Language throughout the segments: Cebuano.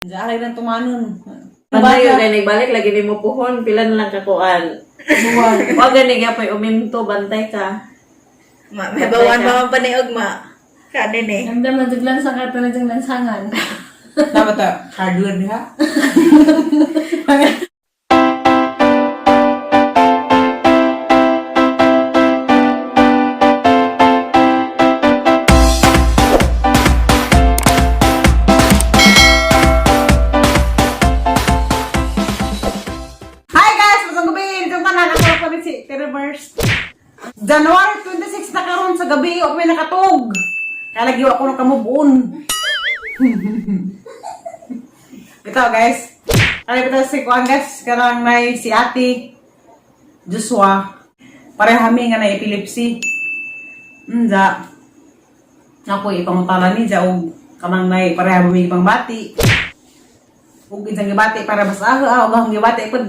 Diyan lang tumanon. Padayon kay nagbalik lagi nimo puhon pila na lang kakuan. Buwan. Wa gani gyapon uminto, bantay ka. Ma, may bawan pa man paniog ma. Kanin eh. Ramdam na jud lang sa kato na jud lansangan. Dapat ta, hardware diha. Hi guys! Masang gabi! Dito tanan ako pa rin si Terreverse. January 26 na karon sa gabi, ako may nakatog. Kaya lagi ako ng kamubuon. Ito guys. Kaya ito si Kuan guys, karang nay si Ate Joshua. Parehami nga na epilepsy. Nja. Ako ipangutana ni ja og kamang nay pareha mi ibang bati. Ug isang gibati para bas ah ah, og ang gibati pud.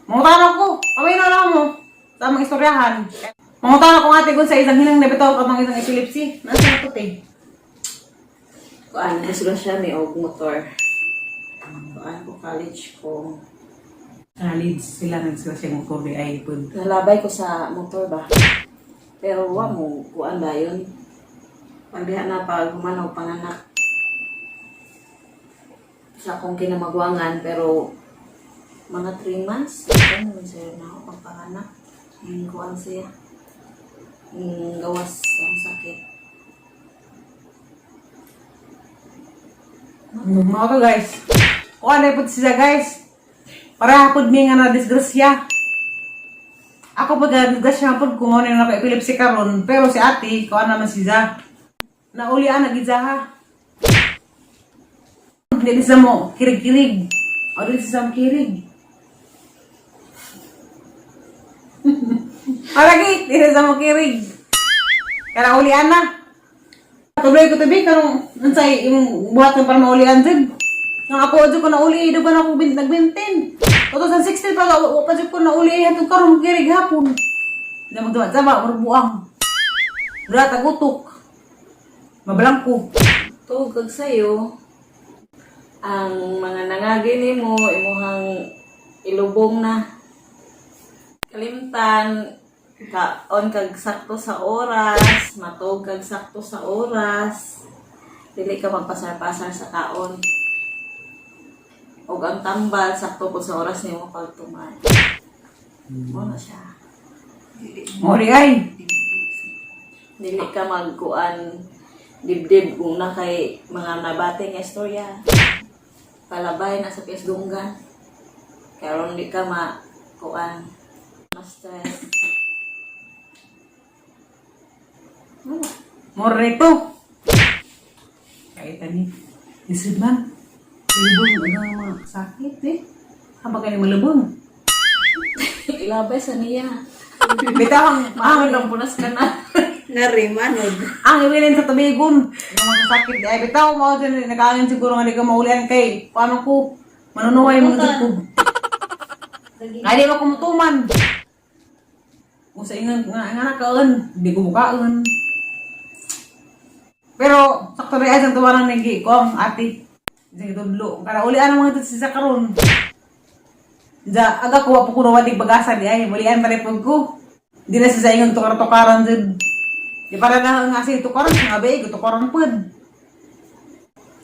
Mangutana ko. Pamino lang mo. Sa among istoryahan. Mangutana ko ate kung sa isang hinang nabitaw katong isang epilepsy. Nasa na to te? Kuan disgrasya mi og motor. Kuan ko college ko. College sila nagsila siya motor di ay pud. Nalabay ko sa motor ba. Pero wa mo kuan dayon. Pagdiha na pag human og panganak sa akong kinamagwangan, pero mga 3 months ano man sir na ako pagpanganak. Yung kuan siya. Yung gawas ang sakit. Mga to guys. Kuha na po siya guys. Para po mi nga na disgrasya. Ako pag disgrasya po kung ano yung naka-epilepsy karon, pero si ate, kuha naman siya. Naulian na gid siya, ha. Hindi siya mo kirig-kirig. O di siya mo kirig. Palagi, di siya mo kirig. Kaya ulian na. Tuloy ko tabi karong unsay imong buhat ng para maulian jud. Nang ako jud ko nauli do pa na ako nagbintin. 2016 pa wa pa jud ko nauli hantod karon kirig hapon. Na magduwa jaba murag buang. Dura tagutok. Mablangko. Tuog kag sayo ang mga nangagi nimo imuhang ilubong na kalimtan kaon kag sakto sa oras, matuog kag sakto sa oras, dili ka magpasar-pasar sa kaon ug ang tambal sakto po sa oras nimo pagtuman mo na siya. Mori ay. Dili ka magkuan dibdib kung na kay mga nabate nga istorya. Palabay na sa pisdunggan. Karon di ka ma kuan ma-stress. Wala. Mori to. Kay tani. Isip man. Lubong ang mga sakit eh. Haba kay malubong. Ilabay sa niya. Bitaw ang Mahamon lang punas ka na. Narimanod. Ang iwilin sa tubigon. Yung mga sakit di ay bitaw mao dyan nakaangin siguro nga di ka maulian kay paano ko manunuway mga jud ko. Ay di ba kumutuman. Kung sa ingan nga nga nakaon, di ko mukaon. Pero sakto rin ay sa tuwa ng nagi ko ang ate. Diyan gitudlo. Kada ulian ang mga ito sa karon. Ja, aga ko wa po ko nawatig bagasa di ay ulian pa rin pud ko. Di na siya sa ingon tukar-tukaran jud. Di para na nga si tukaran nga ba tukaran pud.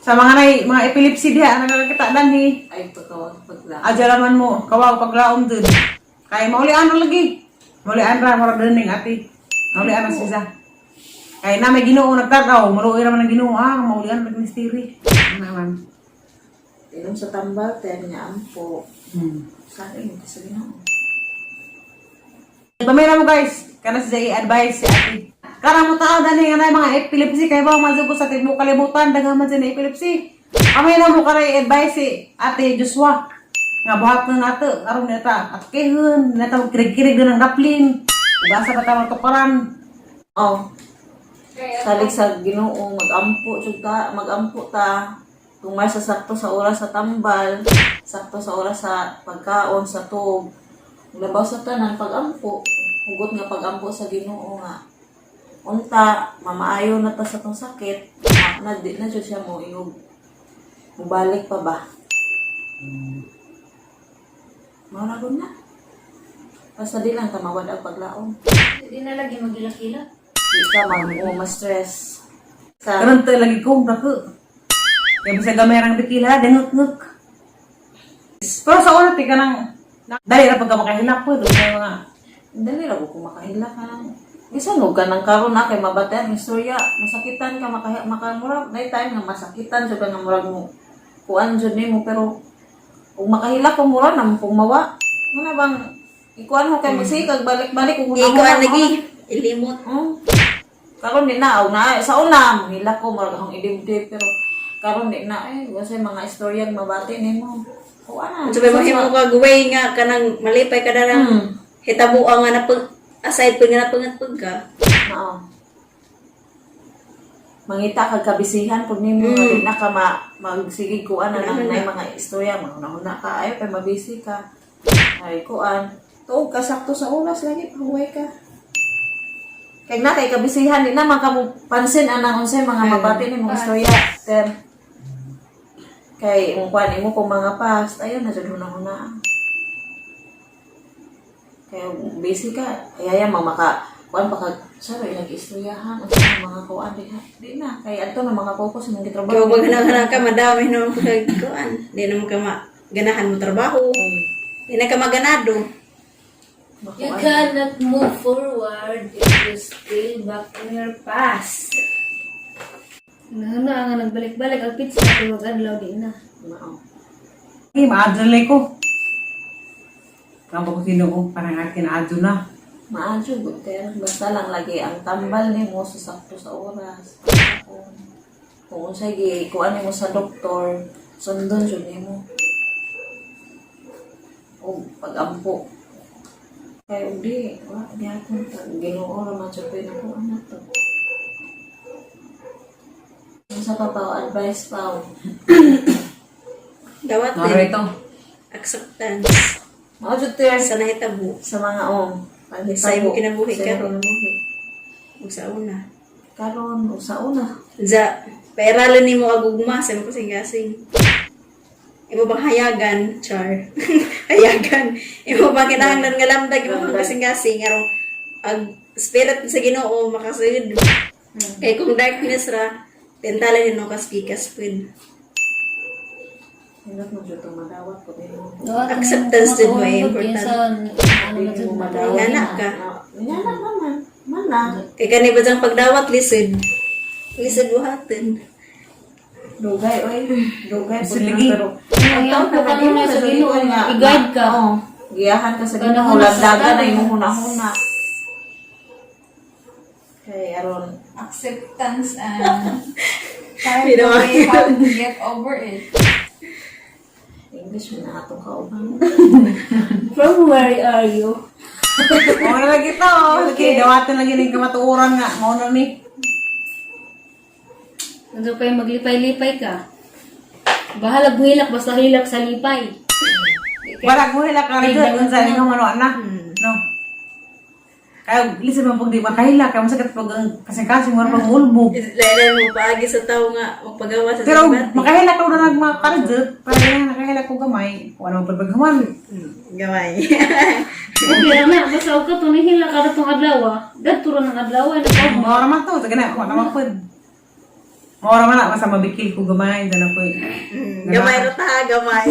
Sa mga nay mga epilepsy diha ang nakakita danhi. Ay pagkawag pagla. Adya raman mo kawaw paglaom dun. Kay maulian ra lagi. Maulian ra mura ning ate. Maulian na siya. Kay na may Ginoo nagtanaw, maluoy ra man ang Ginoo ah, maulian mag misteri. Ano naman. Inom sa tambal ten niya ampo. Sa akin sa Ginoo. Pamira mo guys, kana siya i-advise si ate. Kara mo tao dani nga na mga epilepsy kay ba mazug ko sa tibok kalibutan daghan man siya na epilepsy. Amay na mo kara i-advise si Ate Joshua nga buhat na nato aron nita at kehon nata kirig-kirig ng daplin. Ugasa pa ta tukaran. Oh. Salig sa Ginoo magampo jud ta, magampo ta. Tumay sa sakto sa oras sa tambal, sakto sa oras sa pagkaon sa tuog. Labaw sa tanan pagampo, hugot nga pagampo sa Ginoo nga. Unta, mamaayo na ta sa tong sakit, na di na jud siya mo ingog. Mubalik pa ba? Mao gud na. Basta di lang tamawad ang paglaom. Hindi na lagi magilak-ilak. Di ka mag o ma-stress. Sa Karon to lagi ko dako. Kaya bisag gamay rang bikila, danguk-nguk. Pero sa una ti ka nang dali ra pagka makahilak po doon sa mga dali ra ko makahila ka lang. Bisan og kanang karon na kay mabatayan ang istorya, masakitan ka makahi makamura, nay time nga masakitan jud ka nga murag mo kuan jud nimo pero ug makahila ko mura na pong mawa. Muna bang ikuan ho kay magsikag balik-balik ug Ikuan lagi. Ilimot. Karon di na og na sa una mahila ko murag akong idibdib pero karon di na eh kasi mga istorya nga mabati nimo. Kuan na. So may mahimo ka way nga kanang malipay ka na lang. Hitabuan nga na pag aside pa nga napangatpag ka. Mao. Mangita kag kabisihan pud nimo nga di na ka ma magsigig kuan na lang nay mga istorya manghuna-huna ka ay pa mabisi ka. Ay kuan. Tuog ka sakto sa oras lagi pahuway ka. Kay na kay kabisihan di na man ka mo pansin anang unsay mga mabati nimong istorya. Ter. Kay imong kuan imo kung mga past ayon na jud huna-huna. Kaya busy ka, ayaya mga maka kuan pa ka sa ilang istoryahan ang sa mga kuan diha. Di na kay adto na makapokus imong gitrabaho. Kaya maghanang ka, madami naman pagkuan. Di naman ka ma ganahan mo trabaho. Di na ka maganado. You Makuan. cannot move forward if you stay back in your past. Nahuna nga nagbalik-balik ang pizza pero mag-adlaw di na. Mao. Eh, maadyo na ko. Ang ko sino ko, parang akin adyo na. Maadyo gud ter, basta lang lagi ang tambal nimo sa sakto sa oras. Kung unsay gi kuan nimo sa doktor, sundon jud nimo. O pagampo. Kay ug di, wa gyapon ta Ginoo ra man jud ko anak to. Unsa pa pa advice pa? Dawat Naro din. ito. Acceptance. Mao jud ter Sa nahitabo. sa mga oh, panghitabo. Sa imong kinabuhi Sa imong karon. kinabuhi. Ug sa una. Karon o sa una. Za, pairalo nimo ag ugma sa imong kasing-kasing. Imo bang hayagan, char. Hayagan. Imo bang kinahanglan nga lamdag imo bang kasing-kasing arong ag spirit sa Ginoo makasud. Kay kung darkness ra, tentalan nimo kas gikas pud. Hindot mo jud tong madawat ko nimo. Acceptance din mo, eh, important. Ano Dili mo madawat. Ingana ka. Ingana naman. Mana. Kay kani ba diyang pagdawat lisod. Lisod buhatin. Dugay oy. Dugay po Sige. na pero Ang po ka muna sa Ginoo nga i-guide ka. Oo. Giyahan ka sa Ginoo, Panahon sa lagdagan na tayo. imong hunahuna. Kay aron Acceptance and find a way how to get over it. English man na atong kauban. From where are you? Mao na lagi to. Lagi, dawatan lagi ng kamatuoran nga. Mao na ni. Nandun pa yung maglipay-lipay ka. Bahala buhilak, basta hilak sa lipay. Wala ko hila ka rin. Kung sa inyo mano na. No. Kaya listen man pag di makahila, kaya masakit pag ang kasing-kasing, wala pag ulbo. Lain mo paagi sa tao nga magpagawa sa Pero simbati. makahila ko na nagmakaradot, para nakahila ko gamay, wala man pagpaghaman. Gamay. Okay ra na, basta og ka tunihila ka ratong adlaw. Dadto ra ng adlaw na Maura man to, sige na, wala man pud. Maura man na, basta mabikil ko gamay, dala ko. Gamay ra ta, gamay.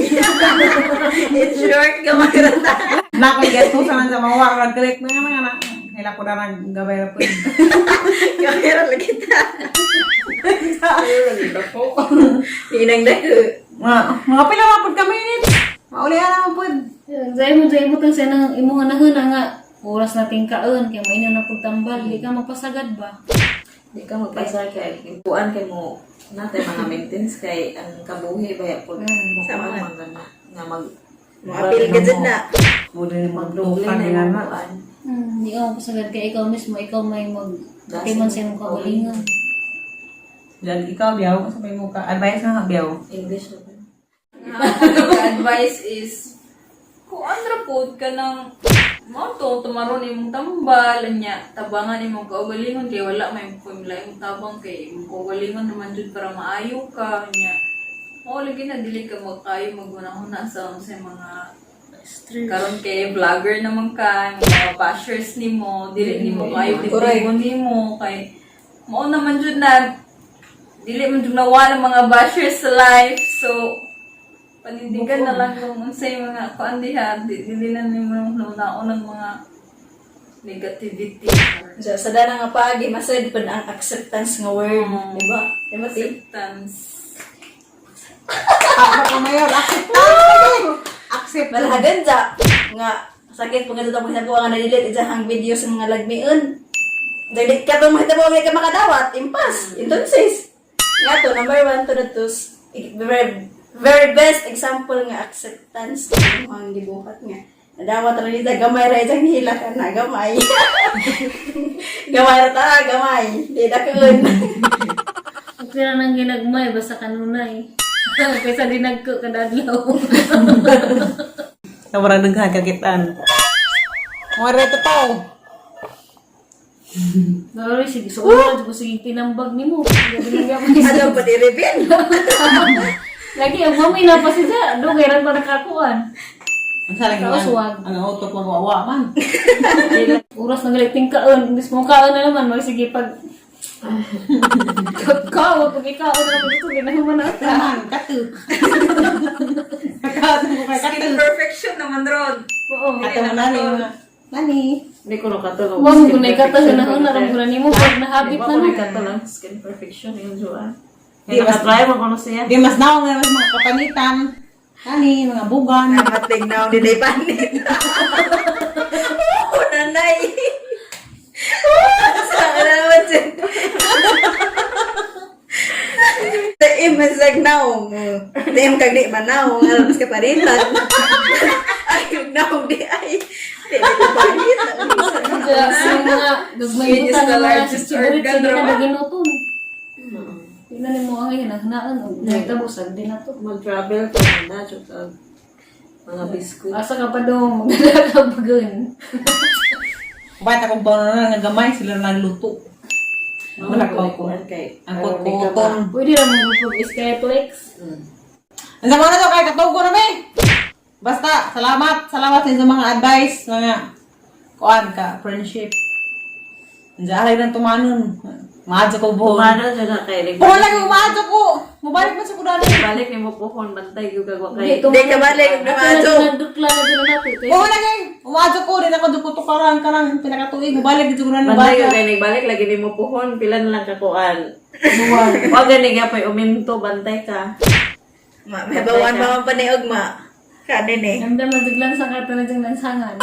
In short, gamay ra ta. Na ko gasto sa man sa mawar nagkalik mga mga na. Hila ko na nag gamay ra pud. Gamay ra lagi ta. Inang dako. Mga pila man pud kami. Maulihan na man pud. Zay mo zay mo tang sa nang imong hanahon nga oras nating kaon kay maina na pud tambal, di ka magpasagad ba? Di ka magpasar kay kuan kay mo natay mga maintenance kay ang kabuhi ba po mo Sama. kuan man nga nga mag Moapil ka dyan na. Mo din magdoble magdukan na nga imong na. kuan. Di ka magpasagad kay ikaw mismo, ikaw may mag timan sa imong kaugalingon. Lag ikaw biyaw, sa may muka. Advice na nga biyaw. English na ba? Ang advice is, kung ano po ka ng mao to tumaron imong tambal nya tabangan imong kaugalingon kay wala may formula imong tabang kay imong kaugalingon naman jud para maayo ka nya. Mao lagi na dili ka magkayo maghuna-huna sa unsay mga karon kay vlogger naman ka, mga bashers nimo, dili nimo kayo titigon nimo kay mao naman jud na dili man jud nawala mga bashers sa life. So panindigan na lang kung unsay mga kuan diha, dili na nimo hunaon ng mga negativity or Sa dana nga paagi, masad pa ang acceptance nga word. Di ba? Di ba, ti? acceptance. Ako pa mayor, acceptance. Accept. Malahagan sa nga sakit pag ito mga nga na-delete ito ang video sa mga lagmiun. Dili ka itong mahitabo nga ka makadawat, impas. Entonces, nga to, number one to the two, very, very best example nga acceptance ng mga gibuhat nga. Nadawat ra nita, gamay ra itang hila ka na, gamay. Gamay ra ta, gamay. Di dakon. Okay na nang ginagmay, basta kanunay. Kaysa di nagko kadadlaw. Nawarang daghan kakitaan. Mga reto to. Sorry, sige, so una, ko sige tinambag ni mo. Ano pa di reveal? Lagi, ang mami na pa siya. Do, kailan pa nakakuan. Ang salang Tapos wag. ang auto magwawa man. Oras na galiting kaon. Imbis mo kaon na naman, magsige pag... Ikaw, pag ikaw na naman ito, ginahuman na ata. Taman, katu. Katu ko kay katu. Skin perfection naman ron. Oo. Katu mo nani mga. Nani. Hindi ko nakatulog. Huwag mo na ikatasan na naram ko na nimo pag nahabit Di na ba no. ko nakatulog? Skin perfection yun, Joa. Di, Di, nakatry mo kono siya. Di mas naong na mas mga kapanitan. Nani, mga bugan. Namating na ako dinay panit. Oo, nanay. Sa naman siya. Taim masag naong. Taim kag di manaong. Alam mas kaparitan. Ay, naong di ay. Di di kaparitan. Sa yung mga gagmay Skin is buta the ng mga largest siburit organ, sige na diba? naginuton. Tingnan nimo ang hinahnaan og nahitabo sa din na to. Mag-travel ka na, tsaka mga biscuit. Asa ka pa dong magdala ka bagun. Bakit akong bano na nga gamay sila na nagluto. Wala ko ko. Kay, Ang kuton. Pwede ra mo pag Skyplex. Ang sama na to kay katugo na mi. Basta salamat, salamat sa inyong mga advice, mga kuan ka friendship. Andiyan lang tumanon. Maadyo ko buhon. Kumano siya na kay. Buhon lagi umaadyo ko. Mubalik man sa kudanan. Balik ni mo puhon, bantay yung gagawa kay. Di ka balik, dumadyo. Nagdukla na din na nato. Buhon lagi umaadyo ko din ako duputo karan karang pinakatuig mubalik dito kudanan Bantay yung bata. kay balik lagi ni mo puhon, pila na lang kakuan. Wag gani gyapon uminto, bantay ka. Ma, may bawan pa man paniog ma. Kanin eh. Namdam na duglan sa karta na diyang lansangan.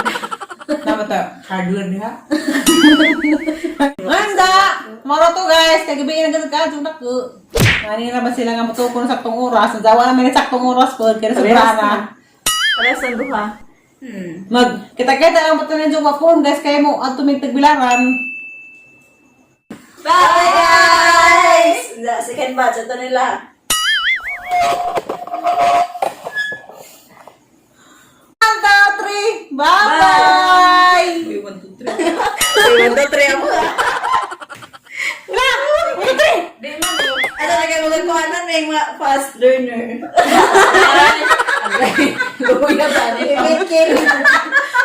Dapat to hardware diha. Anda, moro to guys, kay gabi na ganun ka na ko. Ngani na ba sila nga motukon sa saktong oras? Ang dawa naman sa saktong oras po, kaya sobra na. Parehas ang duha. Mag kita-kita lang po tayo ng phone guys kaya mo at tumig tagbilaran. Bye guys! The second batch, ito nila. One, two, three, bye-bye! Uy, 1, 2, 3. 1, 2, 3 ako ah. Wala! One, two, three! Ano na kayo magkuhanan may mga fast learner. Luya ba ni? Ibigil.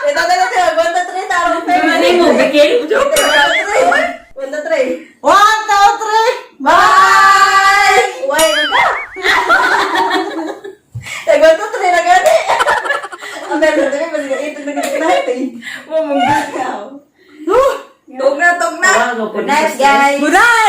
Ito na lang siya. 1, 2, 3, tarong pa. Ano mo, Bikil? 1, 2, 3. 1, 2, 3. One, two, three! Bye! Why ka? Tag 1, 2, 3 na gani. Ang meron din, mas ito na natin. Tog na, tog na. Tawago po Good night, guys. Good night!